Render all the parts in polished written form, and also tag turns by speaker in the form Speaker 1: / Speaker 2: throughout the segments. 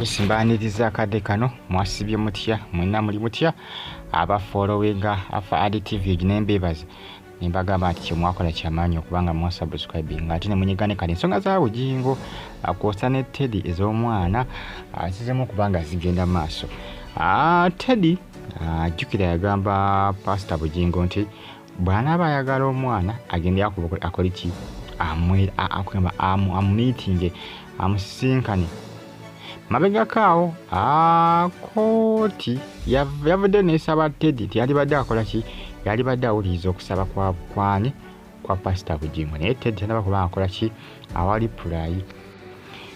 Speaker 1: Esimbaniriza akadde kano, mwasibye mutya mwenna, muli mutya abafollowinga Afa TV? Nembebaza nembagamba nti kyemwakola kyamaanyi okubanga mwasubscribinga ate nemunyigane. Kale ensonga za Bugingo kwosa ne Teddy ez'omwana zizemu okubanga zigenda maaso. Teddy jjukira yagamba Pasita Bugingo nti bw'anaaba ayagala omwana agende akole ki, amumiitinge, amusisinkane. Mabegako awo kooti yavudde nesaba Teddy nti yalibadde akola ki, yalibadde awuliriza okusaba kwa kwani kwa Pasita Bugingo, naye Teddy tanaba kubanga akola ki, awali pulayi,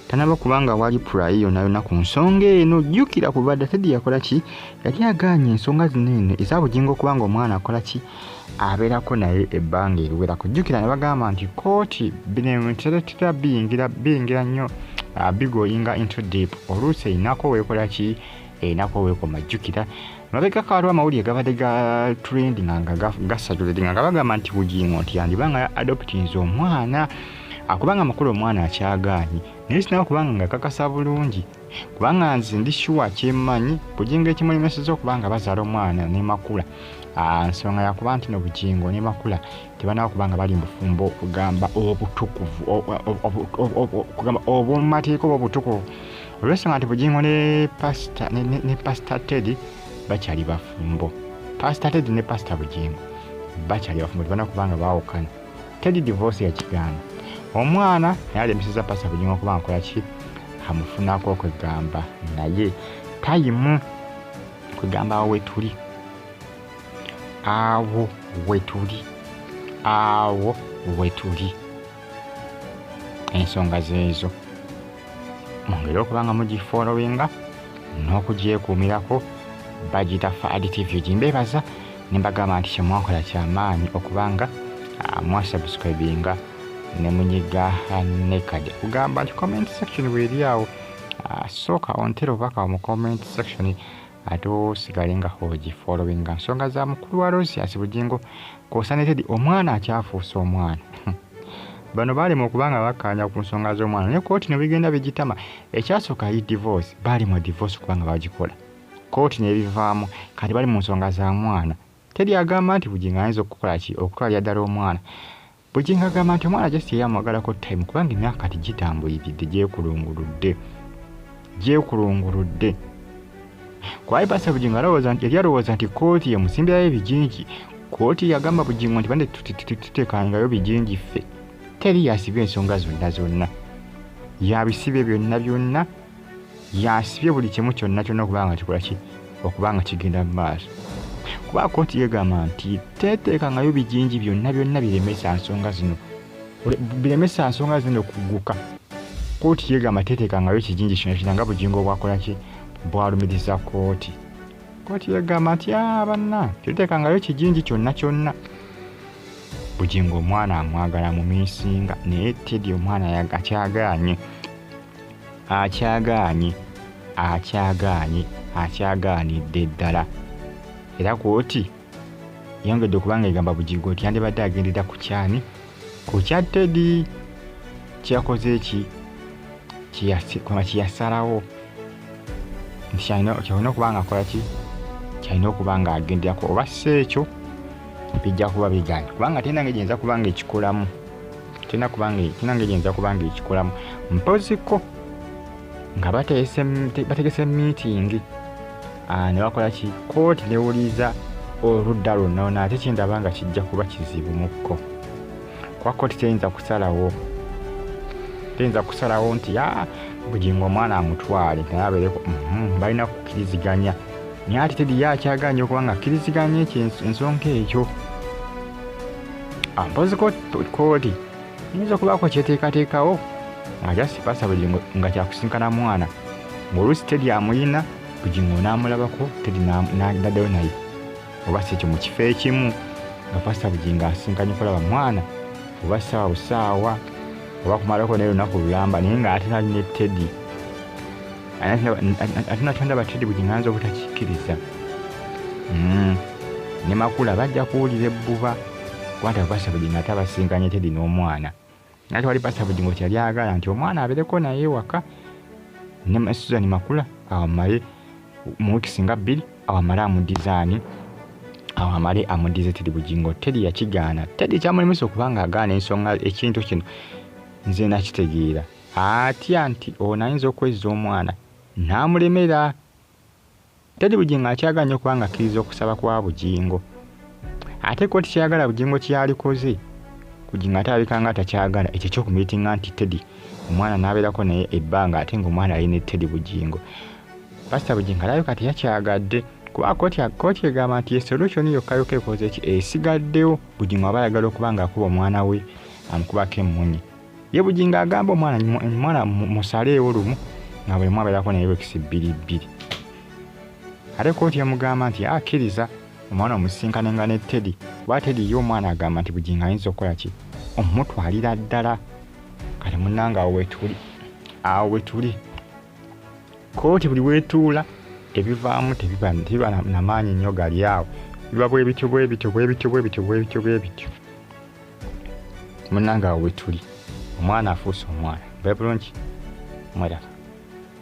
Speaker 1: tanaba kubanga awali pulayi yonna yonna ku nsonga eno. Jjukira kuva dda Teddy yakola ki, yali agaanye ensonga zino eno eza Bugingo okubanga omwana akola ki, abeerako naye ebbanga eriwerako. Jjukira ne bagamba nti kooti bino teretera biyingira nnyo, bigoyinga into deep, oluusi erinako weekola ki, erinako weekoma. Jjukira mabegako waliwo amawulire gabadde ga trending nga gasajulidde nga bagamba nti Bugingo nti yandibanga adoptinze omwana, akubanga amakulu omwana akyagaanyi, naye sinaba kubanga nga kakasa bulungi, kubanga nze ndi sure kyemmanyi Bugingo ekimulemeseza okubanga bazaala omwana ne Makula, nsonga yakuba nti no Bugingo ne Makula tebanaba kubanga bali mu bufumbo okugamba obutukuvu, okugamba obw'omumateeka oba obutukuvu, olw'ensonga nti Bugingo ne Pasita Teddy bakyali bafumbo. Pasita Teddy ne Pasita Bugingo bakyali bafumbo, tebanaba kubanga baawukana. Teddy divorce yakigaana, omwana naye alemeseza Pasita Bugingo okuba nkola ki, amufunako okwegamba, naye tayimu kwegamba. Awo wetuli, awo wetuli, awo wetuli, ensonga zeezo mwongere okuba nga mugifollowinga n'okugyekuumirako. Bagiyita Faad TV. Gimbeebaza ne mbagamba nti kyemwakola kyamaanyi okubanga mwasubscribinga ne munyiga nekade kugamba nti comment section weeri awo. Sooka ontere obubaka mu comment section ate osigale nga ogifollowinga. Nsonga za mukulu wa Rosius Bugingo kwosa ne Teddy, omwana akyafuuse omwana. Bano baalema okubanga bakkaanya ku nsonga z'omwana, naye kooti ne bigenda bigitama. Ekyasooka yi divorce, baali mu divorce kubanga bagikola, kooti nebivaamu. Kati bali mu nsonga za mwana. Teddy agamba nti Bugingo ayinza okukola ki, okutwalira ddala omwana. Bugingo agamba nti omwana just yeyamwagalako time, kubanga emyaka kati gitambuliridde, gyekulunguludde, gyekulunguludde. Kwaye Pasita Bugingo alowooza nti yali alowooza nti kooti emusimbirayo ebigingi. Kooti yagamba Bugingo nti bande tutekangayo bigingi ffe. Teri yasibye ensonga zonna zonna, yabisibye byonna byonna, yasibye buli kimu kyonna kyonna okubanga kikola ki, okubanga kigenda mu maaso, kuba kooti yegamba nti teteekangayo bigingi byonna byonna biremesa nsonga zino, biremesa nsonga zino kuguka. Kooti yegamba teteekangayo kigingi kyonna kyonna nga Bugingo bwakola ki, bwalumiriza kooti. Kooti yegamba nti banna teteekangayo kigingi kyonna kyonna. Bugingo omwana amwagala mu misinga, naye Teddy omwana akyagaanye, akyagaanye, akyagaanye, akyagaanidde ddala. Era kooti yongedde okubanga egamba Bugingo nti yandibadde agendera ku kyani, ku kya Teddy kyeyakoze eki, kyeyasalawo nti kyalina okuba nga akola ki, kyalina okuba nga agenderako, oba si ekyo bijja kuba biganye, kubanga terina ngeri gyenyinza kuba nga ekikolamu, terina ngeri gyenyinza kuba nga ekikolamu mpoziko nga bategese meeting ne bakola ki, kooti newuliriza oludda lwonna lwonna. Ate kyendaba nga kijja kuba kizibu mukko, kuba kooti teyinza kusalawo, teyinza kusalawo nti Bugingo omwana amutwale naye abeereko. Balina kukkiriziganya, naye ate Teddy ye akyaganye okuba nga akkiriziganya ekyo ensonga ekyo. Mpozi kooti eyinza okubaako kyeteekateekawo nga just Pasita Bugingo nga kyakusinkana mwana, ng'oluusi Teddy amuyina, Bugingo n'amulabako, Teddy n'addayo naye, oba si ekyo mu kifo ekimu nga Pasita Bugingo asinkanye kulaba mwana oba ssaawa busaawa oba kumalako naye lunaku lulamba, naye ng'ate nali ne Teddy, ate nakyo ndaba Teddy Bugingo ayinza obutakikkiriza. Ne Makula bajja kuwulira ebbuba kuba nti Pasita Bugingo ate abasinkanye Teddy n'omwana, naye tewali Pasita Bugingo kyeyali ayagala nti omwana abeereko naye ewaka. Ne Susan Makula awamale mu wiiki singa 2 awamale amudizaani, awamale amudize Teddy Bugingo. Teddy yakigaana. Teddy kyamulemesa okubanga agaana ensonga ekintu kino nze nakitegeera. Atya nti ono ayinza okwezza omwana n'amulemera. Teddy Bugingo akyagala nnyo okubanga akkiriza okusaba kwa Bugingo. Ate kooti kyeyagala Bugingo kyalikoze, Bugingo ate alabika nga takyagala ekyo ekyokumiitinga nti Teddy omwana n'abeerako naye ebbanga ate ng'omwana ali ne Teddy Bugingo. Pasita Bugingo alabika teyakyagadde kuba kooti egamba nti ye solution yokka yokka ekoze ki esigaddewo. Bugingo aba ayagala okuba ng'akuba omwana we amukubako emmunye. Ye Bugingo agamba omwana musaleewo lumu nga buli omu abeerako naye weeks 2-2. Ate kooti yamugamba nti akkiriza omwana omusinkane nga ne Teddy, kuba Teddy ye omwana agamba nti Bugingo ayinza okukola ki omutwalira ddala. Kati munnange awo wetuli, awo wetuli. Kooti buli weetuula ebivaamu tebiba na maanyi nnyo gali awo, biba bwe bityo bwe bityo bwe bityo bwe bityo bwe bityo bwe bityo. Munnange awo wetuli, omwana afuuse omwana. Mbe bulungi, mweraba.